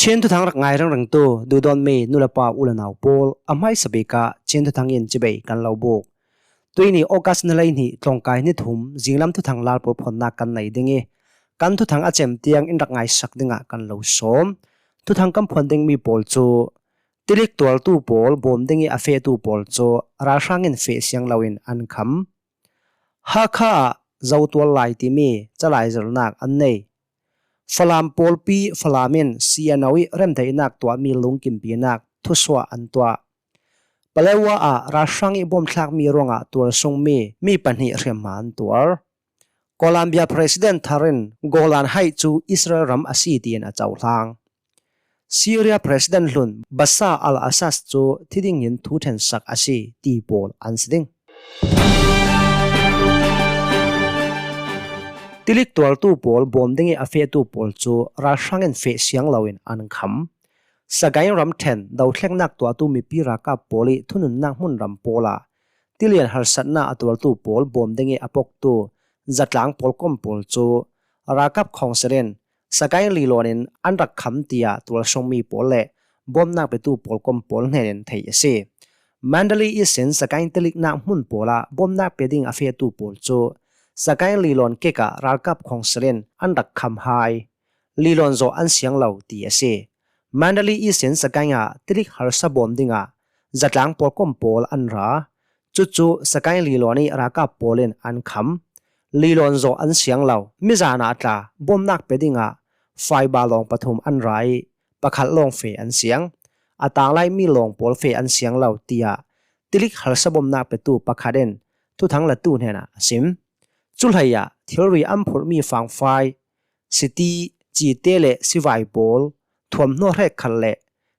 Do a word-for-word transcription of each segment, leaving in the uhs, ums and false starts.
Chin thuthang rak ngai ringringtu duhdawtmi nu le pa u le nau pawl, a hmaisa bik ah Chin thuthang in cibai kan lo buk. Tuini August ni hleihnih tlawngkai ni thum zinglam thuthang lalpawl phuannak kan nei ding ih, kan thuthang a cem tiang in rak ngaisak dingah kan lo sawm. Thuthang kan phuan dingmi pawl cu, tilik tuartu pawl bawm ding ih a fehtu pawl cu ralhrang in feh siang loin an kham. Hakha ah Zotual Lai timi calai zirnak an nei. Falam pawlpi Falam in C N O ih remdaihnak tuahmi lungkimpinak thusuah an tuah. Palewa ah ralhrang ih bawmthlakmi ruangah tualsungmi mi pahnih hriamhma an tuar. Colombia President thar in Golan Heights cu Israel ram a si tiin a cohlang. Syria President hlun Bashar al-Assad cu thi dingin thu ṭhensak a si ti pawl an si ding. Tilik tuartu pawl bawm ding ih a fehtu pawl cu ralhrang in feh siang loin an kham. Sagaing ramṭhen dothlengnak tuahtu mipi ralkap pawl ih thununnak hmunram pawl ah tilian harsatnak a tuartu pawl bawm ding ih a poktu zatlang pawlkom pawl cu ralkap khawngsil in Sagaing Lilawn in an rak kham, tiah tualsungmi pawl le bawmnak petu pawlkom pawl hnenin theih a si. Mandalay ihsin Sagaing tiliknak hmun pawl ah bawmnak pe ding a fehtu pawl cu Sagaing Lilawn kik ah ralkap khawngsil in an rak kham hai. Lilawn zawh an siang lo ti a si. Mandalay ihsin Sagaing ah tilik harsa bawm dingah zatlang pawlkom pawl an ra. Cucu Sagaing Lilawn ih ralkap pawl in an kham. Lilawn zawh an siang lo, mizan ah tla bawmnak pe dingah fiber lawng pathum an ra ih pakhat lawng feh an siang. A tanglaimi lawng pawl feh an siang lo, tiah tilik harsa bawmnak petu pakhat in thuthang latu hnenah a sim. Cuhlei ah thilri an phurhmi fangfai, siti, cite le sivai pawl thuamhnaw hrekkhat le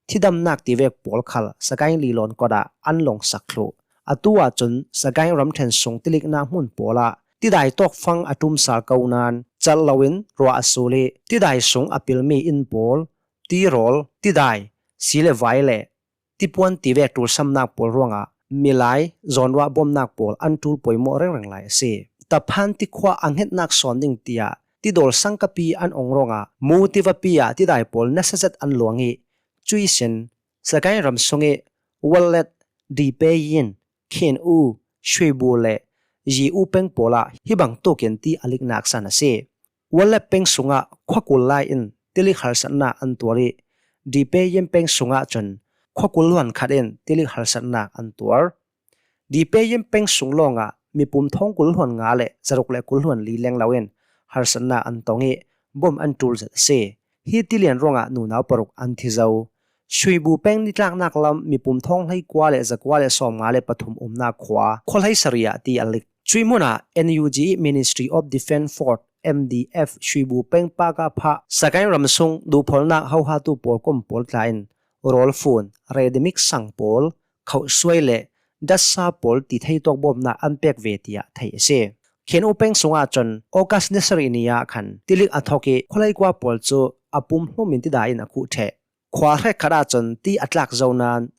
thidamnak tivek pawl khal Sagaing Lilawn kot ah an lawngsak thluh. Atu ahcun Sagaing ramṭhen sung tiliknak hmun pawl ah tidai tawkfang a ṭum sal ko nain calh loin ruah a sul ih tidai sung a pilmi inn pawl, tirawl, tidai, si le vai le tipuan tivek ṭulsamnak pawl ruangah milai zawnruah bawmnak pawl an ṭul poimawh ringring lai a si. Taphan tikhua a hngetnak sawn ding tiah tidawl sangkapi an ong ruangah mu tivapi ah tidai pawl nasa zet an luang ih cuih sin Sagaing ram sungih Wallet, Dipeyin, Khin U, Shuibu le Yi U peng pawl ah hi bangtuk in ti a liknak san a si. Wallet peng sungah khuakul lai in tilik harsatnak an tuar ih Dipeyin peng sungah cun khuakul hluan khat in tilik harsatnak an tuar. Dipeyin peng sung lawngah mipum thawng kul hluan nga le zaruk le kul hluan li leng loin harsatnak an tong ih bom an ṭul zet a si. Hi tilian ruangah nunau paruk an thi zo. Shuibu peng nitlaknak lam mipum thawng hleikua le zakua le sawmnga le pathum umnak khua, khua hleisarih ah ti a lik. Cuih hmunah N U G ih Ministry of Defence Force, M D F, Shuibu peng pakah phah Sagaing ramsung duhpholnak hohatu pawlkom pawl tla in rawlfun, readymix sang pawl, khohsuai le datsa pawl ti theitawk bawmnak an pek ve, tiah theih a si. Khin U peng sungah cun August ni sarih ni ah khan tilik a thok ih khua hleikua pawl cu a pum hlum in tidai in a khuh ṭheh. Khua hrekkhat ahcun ti a tlak zo nain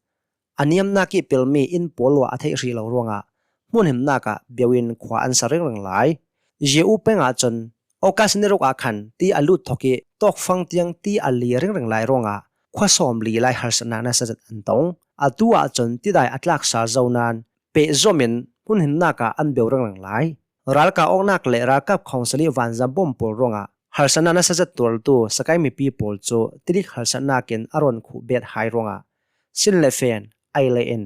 a niamnak ih pilmi inn pawl luah a theih hrih lo ruangah hmunhimnak ah bioin khua an sa ringring lai. Yi U peng ahcun August ni ruk ah khan ti a lut thok ih tawkfang tiang ti a li ringring lai ruangah khua sawmli lai harsatnak nasa zet an tong. Atu ahcun tidai a tlak sal zo nain pehzom in hmunhimnak ah an bio ringring lai. Ralkah awknak le ralkap khawngsil ih vanzam bom pawl ruangah harsatnak nasa zet tuartu Sagaing mipi pawl cu tilik harsatnak in a rawn khuh bet hai ruangah sin le fen, ei le in,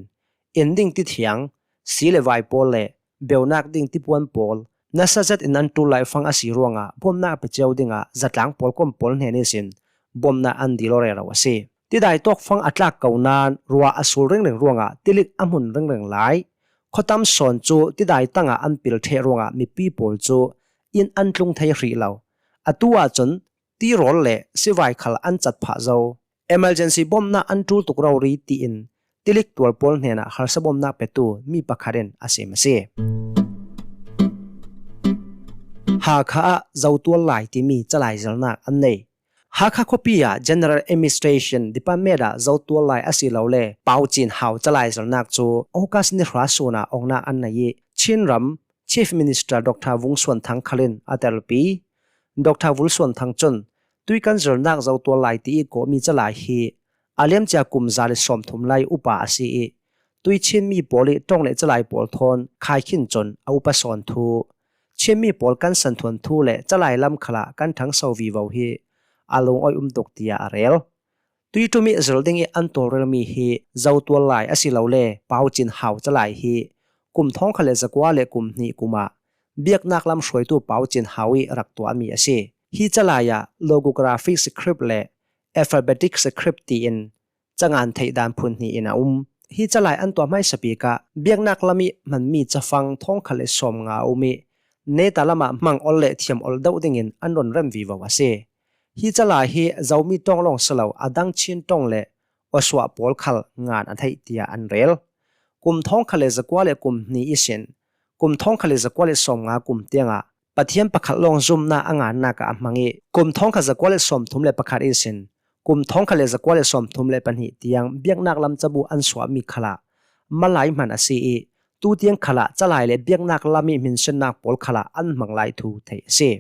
in ding tithiang, si le vai pawl le beunak ding tipuan pawl nasa zet in an ṭul laifang a si ruangah bawmhnak pe cio dingah zatlang pawlkom pawl hnen ihsin bawmhnak an dil aw rero a si. Tidai tawkfang a tlak ko nain ruah a sul ringring ruangah tilik a hmun ringring lai. Khuatam sawn cu tidai tangah an pil ṭheh ruangah mipi pawl cu inn an tlung thei hrih lo. Atu ahcun tirawl le sivai khal an cat phah zo. Emergency bawmhnak an ṭul tuk rori, tiin tilik tuar pawl hnenah harsa bawmhnak petu mi pakhat in a sim a si. Hakha ah Zotual Lai timi calai zirnak an nei. Hakha khuapi ah General Administration Department ah Zotual Lai asilole Pau Cin Hau calai zirnak cu August ni hra sun ah ongnak an nei ih Chin ram Chief Minister Doctor Vung Suan Thang khal in a telpi. Doctor Vung Suan Thang cun Tui kan zirnak Zotual lai ti ih kawhmi calai hi a liamcia kum za le sawmthum lai upa a si ih, tui Chinmi pawl ih ṭawng le calai pawl thawn khaikhin cun a upa sawn thu, Chinmi pawl kan santhuan thu le calai lam khalah kan ṭhangso vivo hi a lungawi um tuk, tiah a rel. Tuiṭum ih zir ding ih an tawlrelmi hi Zotual lai asilole Pau Cin Hau calai hi kum thawngkhat le zakua le kum hnih kumah biaknak lam hruaitu Pau Cin Hau ih rak tuahmi a si. Hi calai ah logographic script le alphabetic script tiin cangan theih dan phun hnih in a um. Hi calai an tuah hmaisabik ah biaknak lam ih hmanmi cafang thawngkhat le sawmnga a um ih, neta lamah hmang ol le thiam ol deuh dingin an run rem vivo a si. Hi calai hi Zomi ṭawng lawng si lo a dang Chin ṭawng le Awsuah pawl khal ngan a theih, tiah an rel. Kum thawngkhat le zakua le kum hnih ihsin kum thawngkhat le zakua le sawmnga kum tiangah Pathian pakhat lawng zumna a ngannak ah a hmang ih, kum thawngkhat zakua le sawmthum le pakhat ihsin kum thawngkhat le zakua le sawmthum le pahnih tiang biaknak lam cabu an suahmi khalah malai hman a si ih, tutiang khalah calai le biaknak lam ih hminsinnak pawl khalah an hmang lai thu theih a si.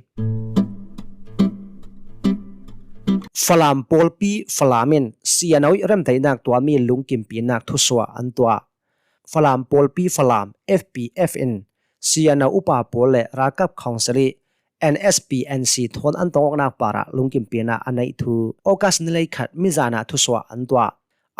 Falam pawlpi Falam in C N O ih remdaihnak tuahmi lungkimpinak thusuah an tuah. Falam pawlpi Falam F P F in C N O upa pawl le ralkap council ih N S P N C thawn an tongawknak parah lungkimpinak a neih thu August ni leikhat mizan ah thusuah an tuah.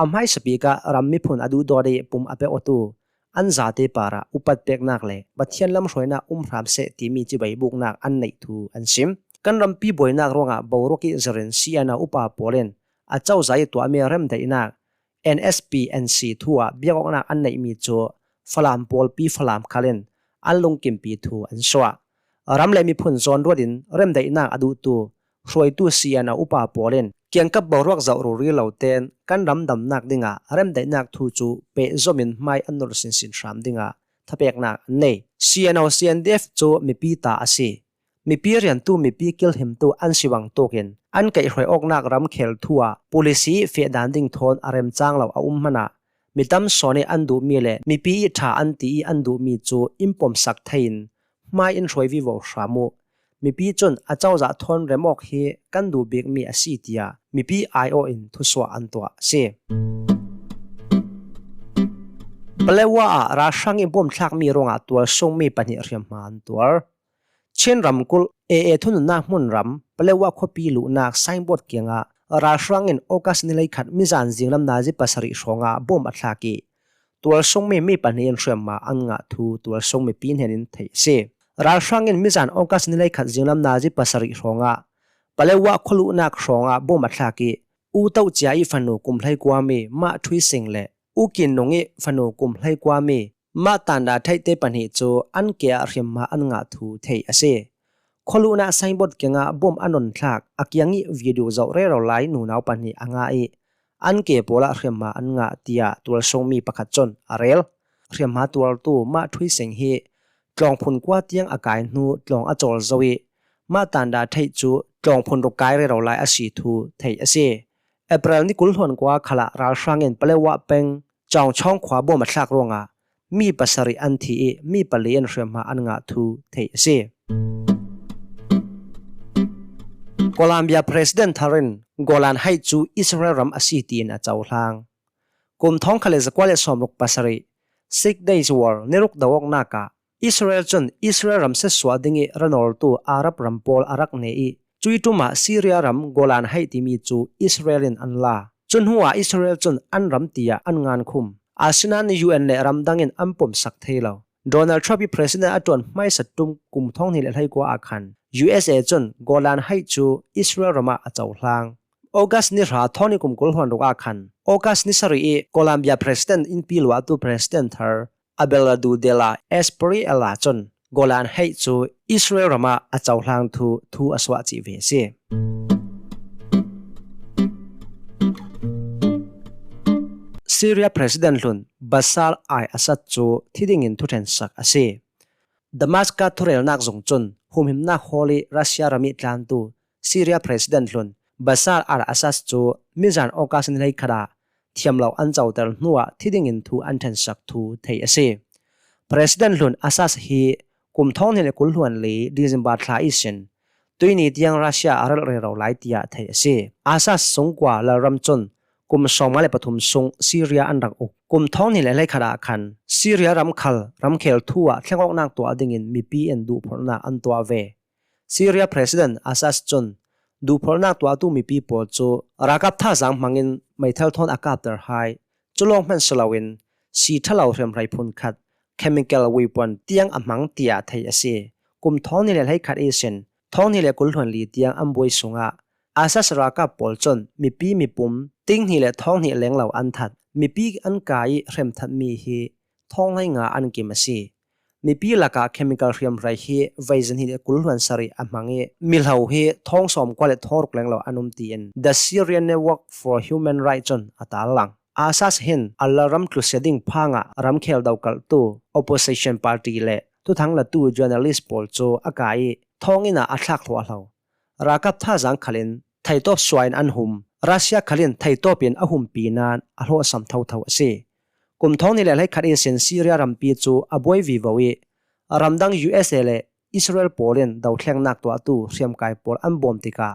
A hmaisabik ah ram miphun a duhdawt ih pum a pe awtu an zate parah upat peknak le Pathian lamhruainak um hram seh timi cibai buknak an neih thu an sim. Kan rampi buainak ruangah boruak ih zirin C N O upa pawl in a cozah ih tuahmi remdaihnak N S P N C thu ah biakawknak an neihmi cu Falam pawlpi Falam khal in an lungkimpi thu an suah. Ram le miphun zawn ruat in remdaihnak a duhtu hruaitu C N O upa pawl in kiangkap boruak zoh ruri lo tein kan ram damnak dingah remdaihnak thu cu pehzom in hmai an nolh sinsin hram dingah thapeknak an nei. C N O C N D F cu mipi ta a si. Mipi riantu, mipi kilhimtu an si bang tukin an kaihhruai awknak ramkhel thu ah policy ih feh dan ding thawn a remcang lo a um hmanah mi tam sawn ih an duhmi le mipi ih ṭha an ti ih an duhmi cu in pomsak thei in hmai in hruai vivo hram uh. Mipi cun a cozah thawn rem awk hi kan duh bikmi a si, tiah mipi aiawh in thusuah an tuah a si. Palewa ah ralhrang ih bawm thlakmi ruangah tualsungmi pahnih hriamhma an tuar. Chin ramkulh A A thununnak hmunram Palewa khuapi luhnak signboard kiangah ralhrang in August ni leikhat mizan zinglam nazi pasarih hrawngah bawm a thlak ih, tualsungmi mi pahnih in hriamhma an ngah thu tualsung mipi hnenin theih a si. Ralhrang in mizan August ni leikhat zinglam nazi pasarih hrawngah Palewa khualuhnak hrawngah bawm a thlak ih, U Toh Cia ih fanu kum hleikuami Mah Thui Sing le U Kin Nung ih fanu kum hleikuami Mah Tanda Theih te pahnih cu an ke ah hriamhma an ngah thu theih a si. Khualuhnak signboard kiangah bawm an run thlak a kiang ih video zoh rero lai nunau pahnih a ngah ih, an ke pawl ah hriamhma an ngah, tiah tualsungmi pakhat cun a rel. Hriamhma tuartu Mah Thui Sing hi tlawngphun kua tiang a kai hnu tlawng a cawl zo ih, Mah Tanda Theih cu tlawngphun ruk kai rero lai a si thu theih a si. April ni kul hluan kua khalah ralhrang in Palewa peng Cawngchawng khua bawm a thlak ruangah mi pasarih an thi ih mi pali in hriamhma an ngah thu theih a si. Colombia President thar in Golan Heights cu Israel ram a si tiin a cohlang. Kum thawngkhat le zakua le sawmruk pasarih, Six Days War, ni ruk do awknak ah Israel cun Israel ram siatsuah ding ih ra nawltu Arab ram pawl a rak ne ih, cuih ṭum ah Syria ram Golan Heights timi cu Israel in an la. Cu hnuah Israel cun an ram tiah an ngankhum. Asinain U N le ramdang in an pomsak thei lo. Donald Trump ih president a ṭuan hmaisa ṭum kum thawng hnih le hleikua ah khan U S A cun Golan Heights cu Israel ram ah a cohlang. August ni hra thawng hnih kum kul hluan ruk ah khan August ni sarih ih Colombia president innpi luahtu president thar Abelardo de la Espriella cun Golan Heights cu Israel ram ah a cohlang thu thu a suah cih ve a si. Syria president hlun Bashar al-Assad cu thi dingin thuṭhensak a si. Damascus thurelnak zung cun humhimnak hawl ih Russia ram ih tlantu Syria president hlun Bashar al-Assad cu mizan August ni hleikhat ah thiam lo an coter hnuah thi dingin thu an ṭhensak thu theih a si. President hlun Assad hi kum thawng hnih le kul hluan li December thla ihsin Tuini tiang Russia a rel rero lai tiah theih a si. Assad sungkua lalram cun kum sawmnga le pathum sung Syria an rak uk. Kum thawng hnih le hleikhat ah khan Syria ram khal ramkhel thu ah thlengawknak tuah dingin mipi in duhphorhnak an tuah ve. Syria President Assad cun duhphorhnak tuahtu mipi pawl cu ralkap thazaang hmangin meithal thawn a kapter hai. Cu lawng hmanh si loin si ṭhalo hriamhrei phunkhat, chemical weapon tiang a hmang tiah theih a si. Kum thawng hnih le hleikhat ihsin thawng hnih le kul hluan li tiang an buai sungah Assad ralkap pawl cun mipi mipum ting hnih le thawng hnih lenglo an that. Mipi an kai ih hremthatmi hi thawng hleinga an kim a si. Mipi lakah chemical hriamhrei hi vei zahnih le kul hluan sarih a hmang ih mihlo hi thawng sawmkua le thawng ruk lenglo an um tiin The Syrian Network for Human Rights cun a tarlang. Assad hin a lalram tlusia ding phangah ramkhel dokalhtu opposition party le thuthang latu journalist pawl cu a kai ih thawng inn ah a thlak hluahhlo. Ralkap thazaang khalin theitawp suah in an hum. Russia khalin theitawp in a humpi nain a hlawhsam thotho a si. Kum thawng hnih le hleikhat ihsin Syria rampi cu a buai vivo ih ramdang U S A le Israel pawl in dothlengnak tuahtu hriamkai pawl an bawm tikah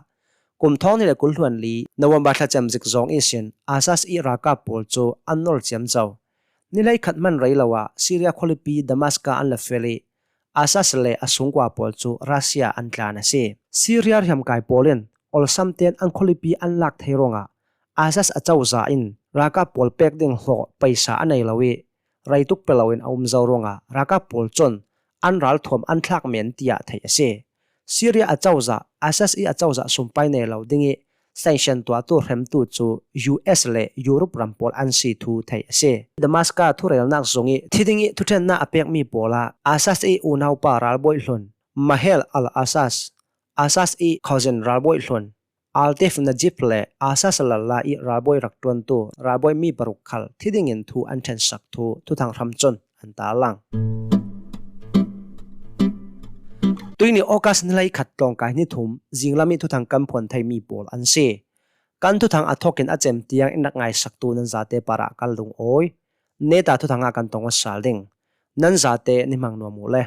kum thawng hnih le kul hluan li November thla cem zik zawng ihsin Assad ih ralkap pawl cu an nor ciamco. Ni hleikhat hman rei lo ah Syria khualipi Damascus an la fel ih Assad le a sungkua pawl cu Russia an tlan a si. Syria hriamkai pawl in olsam tein an khualipi an lak thei ruangah Assad a cozah in ralkap pawl pek ding hlawh paisa a nei lo ih rei tuk pe loin a um zo ruangah ralkap pawl cun an ralthuam an thlak men tiah theih a si. Syria a cozah, Assad ih a cozah sumpai nei lo dingih sanction tuahtu hremtu cu U S le Europe ram pawl an si thu theih a si. Damascus thurelnak zung ih thi dingih thuṭhennak a pekmi pawl ah Assad ih unaupa ralbawi hlun Mahel al-Assad, Assad ih cousin ralbawi hlun Altif Najib le Assad lala ih ralbawi rak ṭuantu ralbawi mi paruk khal thi dingin thu an ṭhensak thu thuthang hram cun an tarlang. Tuini August ni hleikhat tlawngkai ni thum zinglam ih thuthang kan phuan theimi pawl an si. Kan thuthang a thawkin a cem tiang in rak ngaisaktu nan zate parah kan lungawi. Neta thuthang ah kan tong aw sal ding. Nan zate ni hmang nuam uh le.